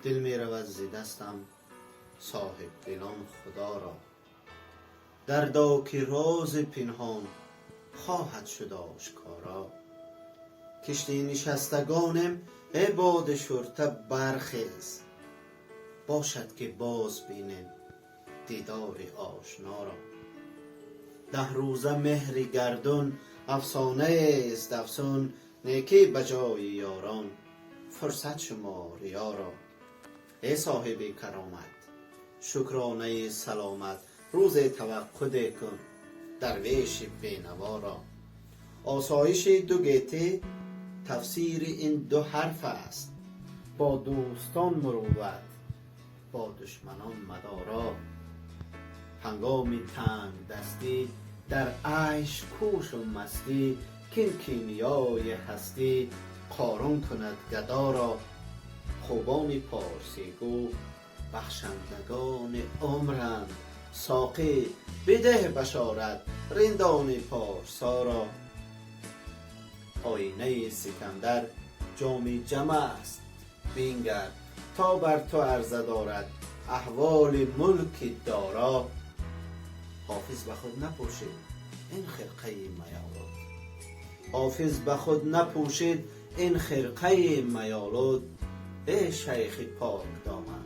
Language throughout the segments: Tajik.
Дил меравад зи дастам, соҳибдилон Худоро. Дарда, ки рози пинҳон хоҳад шуд ошкоро. Кишти нишастагонем, эй боди шурта, бархез, бошад, ки боз бинем дидори ошноро. 10 рӯза меҳри гардун афсонаест афсун. Некӣ ба ҷои ёрон фурсат шумор, ёро. Эй соҳиби каромат, шукронаи саломат, рӯзе таваққуде кун дарвеши бенаворо. Осоиши ду гетӣ тафсири ин ду ҳарф аст: бо дӯстон мурувват, бо душманон мадоро. Ҳангоми тангдастӣ дар айш кӯшу мастӣ, кин кимиёи ҳастӣ Қорун кунад гадоро. Хубони порсигӯ бахшандагони умранд. Соқӣ, бидеҳ башорат риндони порсоро. Оинаи Сикандар ҷоми ҷам аст, бингар, то бар ту арза дорад аҳволи мулки доро. Ҳофиз ба худ напӯшид ин хирқаи майолуд, Ҳофиз ба худ напӯшид ин хирқаи майолуд. Эй шайхи покдоман,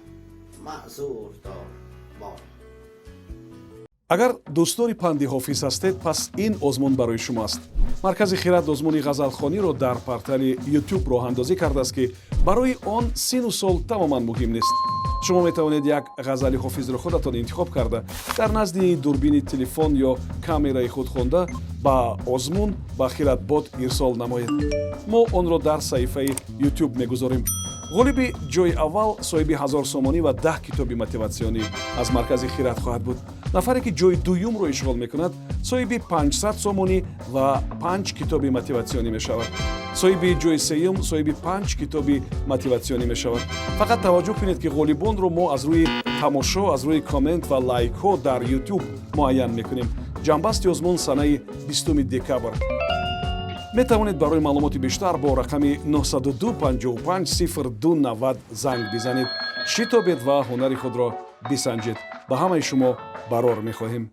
маъзур дор моро. Агар дӯстдори панди Ҳофиз ҳастед, пас ин озмун барои шумо аст. Маркази «Хирад» озмуни ғазалхониро дар портали Ютуб роҳандозӣ кардааст, ки барои он сину сол тамоман муҳим нест. Шумо метавонед як ғазали Ҳофизро худатон интихоб карда, дар назди дурбини телефон ё камераи худ хонда, ба озмун ба Хиратбот ирсол намоед. Мо онро дар саҳифаи Ютуб мегузорем. Ғолиби ҷои аввал соҳиби 1000 сомонӣ ва 10 китоби мотиватсионӣ аз маркази «Хират» хоҳад буд. Нафаре ки ҷои дуюмро ишғол мекунад, соҳиби 500 сомонӣ ва панҷ китоби мотиватсионӣ мешавад. Соҳиби ҷои сеюм соҳиби панҷ китоби мотиватсионӣ мешавад. Фақат таваҷҷӯҳ кунед, ки ғолибонро мо аз рӯи тамошо, аз рӯи коммент ва лайкҳо дар Ютуб муайян мекунем. Ҷамъбасти озмун санаи 20 декабр. Метавонед барои маълумоти бештар бо рақами 902 55 02 90 занг бизанед. Шитобед ва ҳунари худро бисанҷед. Ба ҳамаи шумо барор мехоҳем.